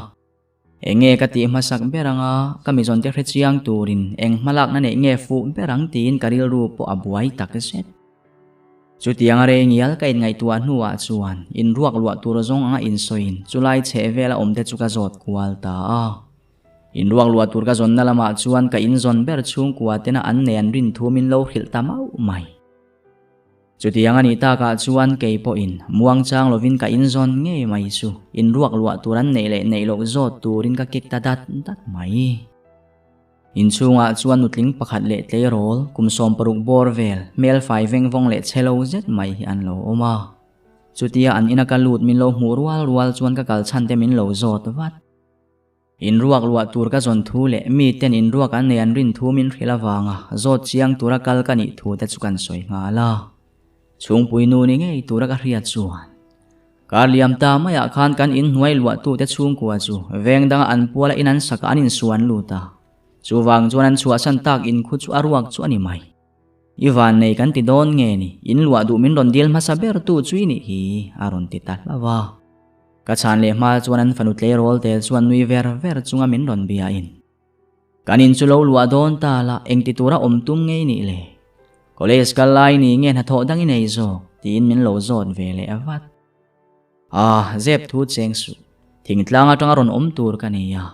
Enge ka tih hmasak ber anga ka mizawnte hre chiang turin eng hmalakna neih nge fuh ber ang tiin ka rilru pawh a buai tak zet. Chutiang a rei ngial ka inngaihtuah hnuah chuan inruak luah tur zawng anga insawiin chulai chheh vela awmte chu ka zawt kual ta a. Inruak luah tur ka zawnna lamah chuan ka inzawn ber chhungkua tena an nei an rin thu min lo hrilh ta mauh mai. Chutiang a nih takah chuan kei pawhin muangchang lovin ka inzawn ngei mai chu inruak luah tur an neih leh neih loh zawt turin ka kik ta dat dat mai. Inchhungah chuan nutling pakhat leh tleirawl kum 60 bawr vel hmel fai veng vawng leh chhe lo zet mai hi an lo awm a. Chutia an ina ka lut min lo hmuh rual rual chuan ka kal chhan te min lo zawt vat. In ruak luah tur ka zawn thu leh mi ten in ruak an nei an rin thu min hrilh avanga zawt chiang tura kal ka nih thu te chu kan sawi nghal a. Chhungpui nu ni ngei tura ka hriat chuan kar liam ta maiah khan kan in hnuai luah tute chhungkua chu veng danga an puala in an sakah an insuan lut a. Chuvang chuan an chhuahsan tak in khu chu a ruak chu a ni mai. I vannei kan ti dawn nge ni, in luah duh min rawn dil hmasa ber tu chu i nih hi, a rawn ti ta hlauh a. Ka chhan leh hma chuan an fanu tleirawl tel chuan nui ver ver chunga min rawn biain, Kan in chu lo luah dawn ta la, engti tura awm tum ngei nih le? College kal lai ni nge hnathawh dang i nei zawk? tiin min lo zawt ve leh vat. Ah, zep thu cheng suh. Thingtlang atanga rawn awm tur ka nei a.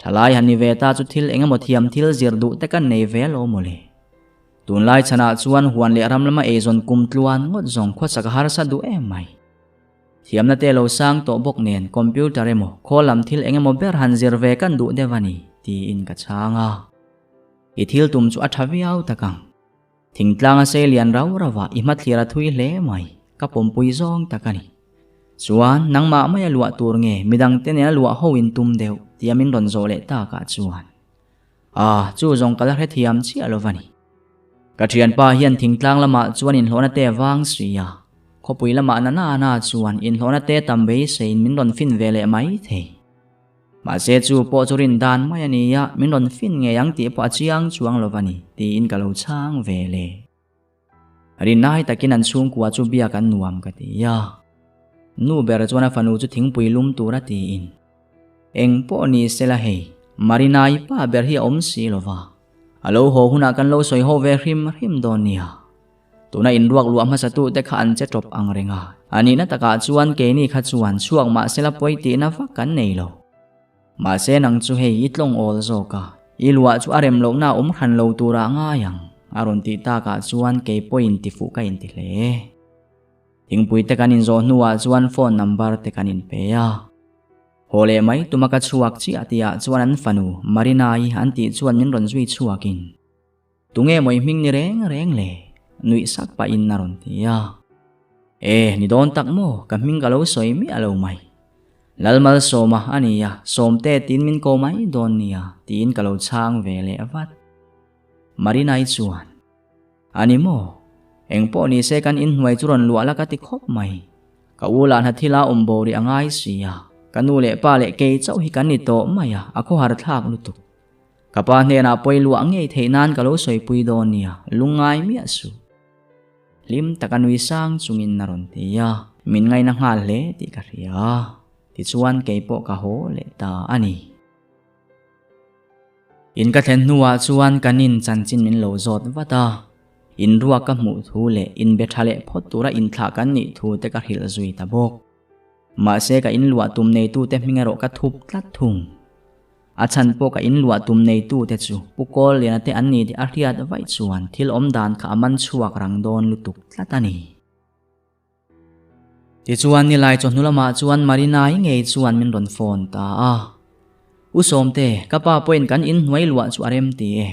Thalai han ni ve ta chu thil engemaw thiam thil zir duh te kan nei ve lo mawle. Tunlai chhanah chuan huan leh ram lama eizawn kum tluan ngawt zawng khawsak a harsa duh em mai. Thiamna te lo sang tawh bawk nen computer emaw khawl lam thil engemaw ber han zir ve kan duh deuh a ni, tiin ka chhang a. I thil tum chu a tha viau tak ang. Thingtlang a sei lian rau rau a, i hmathlir a thui hle mai, ka pawmpui zawng tak a ni. Chuan, nangmah mai a luah tur nge midangte nena luah ho in tum deuh, tia min rawn zawh leh takah chuan. Ah, chu zawng ka la hrethiam chiah lo va ni. Ka thianpa hian thingtlang lamah chuan inhlawhna te vang si a, khawpui lamah na na na chuan inhlawhna te tam beiseiin min rawn fin ve leh mai thei. Mahse chu pawh chu rin dan mai a ni a, min rawn fin ngei ang tih pawh a chiang chuang lo va ni, tiin ka lo chhang ve le. Rinai takin an chhungkua chu biak an nuam ka ti a. Nu ber chuan a fanu chu thingpui lum tur a tiin. Eng pawh ni sela hei, Marinai pa ber hi a awm si lo va. A lo haw hunah kan lo sawi ho ve hrim hrim dawn nia. Tuna inruak luah hmasatu te kha an che tawp ang reng a. A nihna takah chuan keini kha chuan chhuak mah sela pawi tihna vak kan nei lo. Mahse nang chu hei i tlawng awl zawk a, i luah chu a rem lohna a awm hran lo turah ngai ang, a rawn tih takah chuan kei pawhin tifuh ka inti hle. Thingpui te kan inzawh hnuah chuan phone number te kan inpe a. Haw leh mai tuma ka chhuak chiah tihah chuan an fanu Marina-i an tih chuan min rawn zui chhuakin, Tunge maw i hming ni reng reng le? nuih sak pahin a rawn ti a. E, ni dawn tak maw, ka hming ka lo sawi miah lo mai. Lalmalsawma a nia, Sawmte tiin min ko mai dawn nia, tiin ka lo chhang ve leh vat. Marinai chuan, A ni maw? Eng pawh ni se kan inhnuai chu rawn luah la ka ti khawp mai. Ka u lah hna thila awm bo rih a ngai si a, ka nu leh pa leh kei chauh hi kan ni tawh mai a, a khawhar thlak lutuk. Ka pa hnenah pawi luah ngei theih nan ka lo sawipui dawn nia, lungngai miah suh. Hlim taka nui sang chungin a rawn ti a, min ngaina nghal hle tih ka hria. Tichuan kei pawh ka haw leh ta a ni. In ka thlen hnuah chuan ka nin chanchin min lo zawt vat a, in ruak ka hmuh thu leh inbe tha leh phawt tura inthlah kan nih thu te ka hrilh zui ta bawk. Mahse ka inluah tum neitute hming erawh ka thup tlat thung. A chhan pawh ka inluah tum neitute chu Pu Kawlliana te an ni tih a hriat vaih chuan thil awm dan kha a man chhuak rang dawn lutuk tlat a ni. Tichuan nilai chawhnu lamah chuan Marina-i ngei chuan min rawn phone ta a. U Sawmte, ka pa pawhin kan inhnuai luah chu a rem ti e.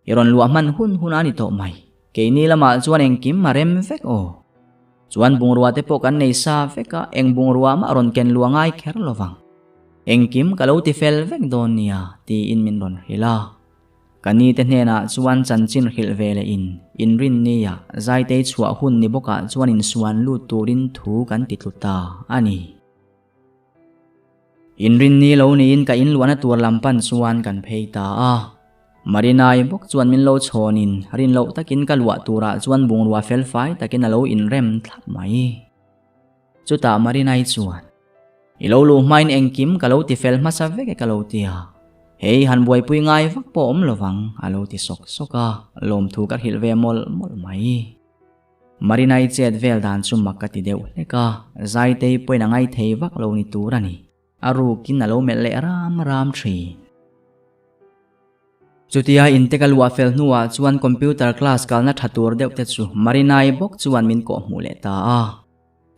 I rawn luah hman hun hun a ni tawh mai. Keini lamah chuan engkim a rem vek aw. Chuan bungrua te pawh kan nei sa vek a, eng bungrua mah rawn ken luah ngai kher lo vang. Engkim ka lo ti fel vek dawn nia, tiin min rawn hrilh a. Ka ni te hnenah chuan chanchin hrilh ve leh in, inrinnia Zaitei chhuah hun ni bawkah chuan insuan lut turin thu kan ti tlu ta a ni. Inrinni lo niin ka inluahna tur lam pan chuan kan phei ta a. Marinai bawk chuan min lo chhawnin rin loh takin ka luah turah chuan bungrua felfai takin a lo inrem thlap mai. Chutah Marinai chuan, I lo luh hmain engkim ka lo ti fel hmasa vek e ka lo ti a, hei han buaipui ngai vak pawh awm lovang a lo ti sawk sawk a, lawmthu ka hrilh ve mawlh mawlh mai. Marinai chet vel dan chu mak ka ti deuh hlek a, Zaitei pawhin a ngaithei vak lo ni tur a ni. A rukin a lo melh leh ram ram thin. Chutia inte ka luah fel hnuah chuan computer class kalna tha tur deuh te chu Marinai bawk chuan min kawhhmuh leh ta a.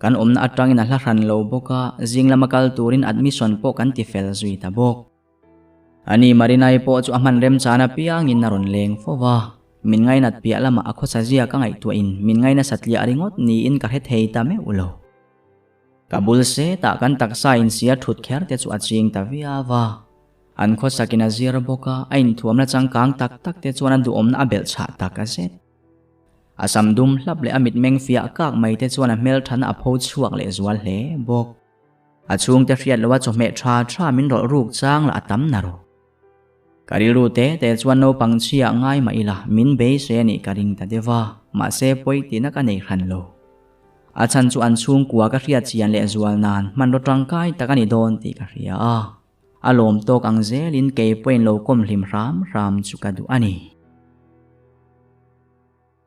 Kan awmna atangin a hla hran lo bawk a, zing lama kal turin admission pawh kan ti fel zui ta bawk. Ani Marinai pawh chu a hman remchan apiangin a rawn leng fo va, min ngainat piah lamah a khawsa zia ka ngaihtuahin min ngaina satliah ringawt niin ka hre thei ta meuh lo. Ka bul setah kan taksa insia thut kher te chu a ching ta viau va. An khawsakin a zir bawk a, a inthuamna changkang tak tak te chuan a duhawmna a belh chhah tak a zet. A sam dum hlap leh a mitmeng fiah kak mai te chuan a hmelthana a pho chhuak leh zual hle bawk. A chhungte hriat loha chawhmeh tha tha min rawlh ruk chang lah a tam na rawh. Ka rilru te te chuan naupang chhiah ngai mah ila min beisei a nih ka ring ta deuh a, mahse pawi tihna ka nei hran lo. A chhan chu an chhungkua ka hriat chian leh zual nan hmanraw tangkai tak a ni dawn tih ka hria a. A lawm tawk ang zelin kei pawhin lo kawm hlim hram hram chu ka duh a ni.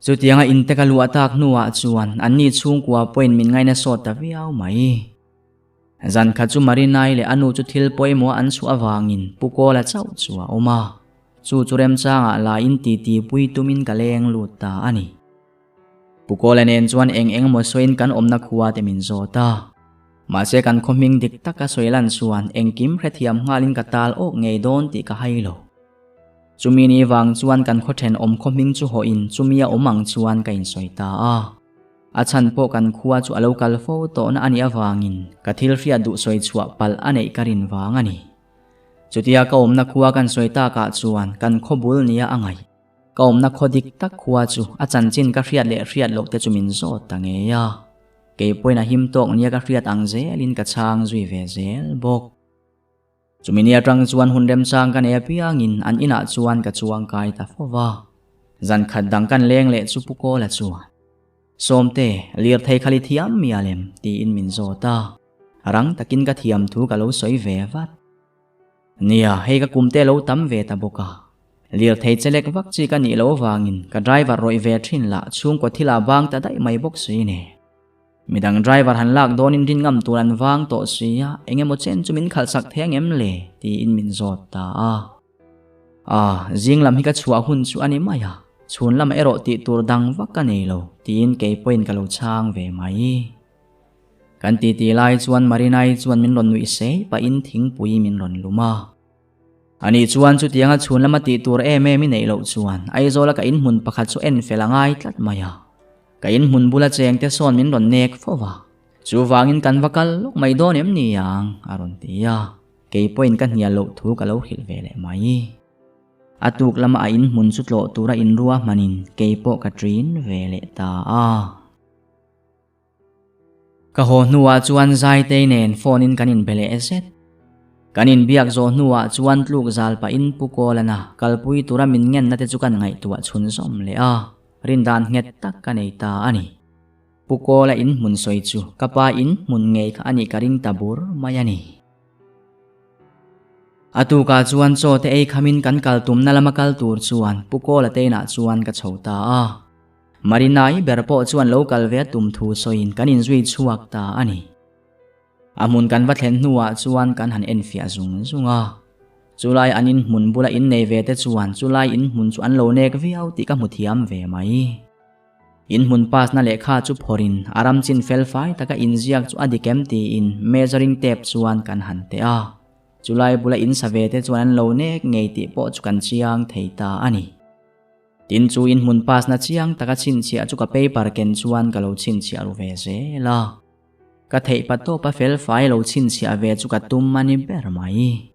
Chutianga inte ka luah tak hnuah chuan anni chhungkua pawhin min ngaina sawt ta viau mai. Zan khat chu Marinai leh a nu chu thil pawimawh an chhuah avangin Pu Kawla chauh chu a awm a. Chu chu remchangah lain titi pui tumin ka leng lut ta a ni. Pu Kawla nen chuan eng eng emaw sawiin kan awmna khua te min zawt a. Mahse kan khaw hming dik taka sawi lan chuan engkim hrethiam nghalin ka tal awk ngei dawn tih ka hai lo. Chumi ni vang chuan kan khaw thenawm khaw hming chu hawhin chumi a awm ang chuan ka insawi ta a. A chhan pawh kan khua chu a lo kal fo tawhna a nih avangin ka thil hriat duh sawi chhuah palh a neih ka rin vang a ni. Chutia ka awmna khua kan sawi takah chuan kan khaw bul nia a ngaih. Ka awmna khaw dik tak khua chu a chanchin ka hriat leh hriat loh te chu min zawt ta ngei a. Kei pawhin a him tawk nia ka hriat ang zelin ka chhang zui ve zel bawk. Chumi ni atang chuan hun remchang ka nei apiangin an inah chuan ka chuang kai ta fo va. Zan khat dang kan leng leh chu Pu Kawla chuan, Sawmte, lirthei khali thiam mi a lem, tiin min zawt a. Rang takin ka thiam thu ka lo sawi ve vat. Nia, hei ka kum te lo tam ve ta bawk a. Lirthei chelek vak chi ka nih loh avangin ka driver rawih ve thin lah chhungkaw thil ah bang ta daih mai bawk si ne. Midang driver han lak dawnin rin ngam tur an vang tawh si a, eng emaw chen chu min khalh sak thei ang em le? tiin min zawt ta a. A, zing lam hi ka chhuah hun chu a ni mai a, chhun lamah erawh tih tur dang vak ka nei lo, tiin kei pawhin ka lo chhang ve mai. Kan titi lai chuan Marinai chuan min rawn nuih sei pahin thingpui min rawn lum a. Ani chuan chutianga chhun lama tih tur em em i neih loh chuan Aizawla ka inhmun pakhat chu en fel a ngai tlat mai a. Ka inhmun bula chengte sawn min rawn nek fo va. Chuvangin kan va kal lawk mai dawn em ni ang a rawn ti a. Kei pawhin ka hnial loh thu ka lo hrilh ve leh mai. A tuk lama a inhmun chu tlawh tura inrua hmanin kei pawh ka ṭin ve leh ta a. Ka haw hnuah chuan Zaitei nen phone in kan inbe leh zet. Kan inbiak zawh hnuah chuan tluk zal pahin Pu Kawlana kalpui tura min ngenna te chu kan ngaihtuah chhunzawm leh a, rindan nghet tak ka nei ta a ni. Pu Kawla in hmun sawi chu ka pa in hmun ngei kha a nih ka ring ta bur mai a ni. A tukah chuan chaw te ei khamin kan kal tumna lama kal tur chuan Pu Kawla te inah chuan ka chho ta a. Marinai ber pawh chuan lo kal ve a tum thu sawiin kan inzui chhuak ta a ni. A hmun kan va thlen hnuah chuan kan han enfiah zung zung a. Chulai an inhmun bula innei ve te chuan chulai inhmun chu an lo nek viau tih ka hmu thiam ve mai. Inhmun pass-na lehkha chu phawrhin a ram chin fel fai taka inziak chu a dik em tiin measuring tape chuan kan han teh a. Chulai bula insa ve te chuan an lo nek ngei tih pawh chu kan chiang thei ta a ni. Tin chu in hmun pass na chiang taka chhinchhiah chu ka paper ken chuan ka lo chhinchhiah ru ve zel a. Ka theih pa tawpa fel fai lo chhinchhiah ve chu ka tum a ni ber mai.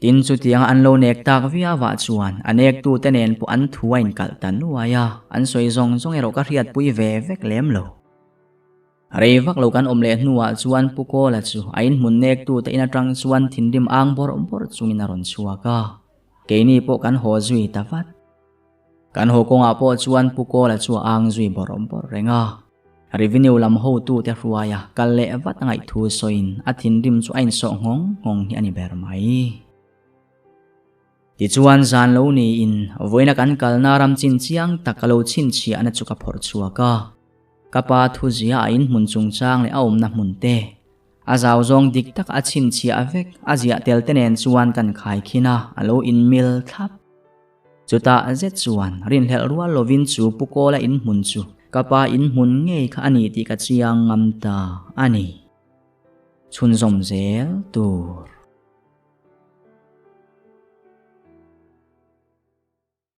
Tin chutianga an lo nek tak viau ah chuan a nek tu te nen pawh an thu a inkalh ta nuai a, an sawi zawng zawng erawh ka hriatpui ve vek lem lo. Rei vak lo kan awm leh hnuah chuan Pu Kawla chu a inhmun nek tu te in atang chuan thinrim ang bawrh bawrh chungin a rawn chhuak a. Keini pawh kan haw zui ta vat. Kan haw kawngah pawh chuan Pu Kawla chu a ang zui bawrh bawrh reng a. Revenue lam hotute hruaia kal leh vat a ngaih thu sawiin a thinrim chu a insawh nghawng nghawng hi a ni ber mai. Tichuan zan lo niin vawiina kan kalna ram chin chiang tak a lo chhinchhiahna chu ka phawrh chhuak a. Ka pa thuzia a inhmun chungchang leh a awmna hmun te, A zau zawng dik tak a chhinchhiah vek, a ziah tel te nen chuan kan khai khin a, a lo inmil thlap. Chutah zet chuan rinhlelh rual lovin chu Pu Kawla inhmun chu ka pa inhmun ngei kha a ni tih ka chiang ngam ta a ni. Chhunzawm zel tur.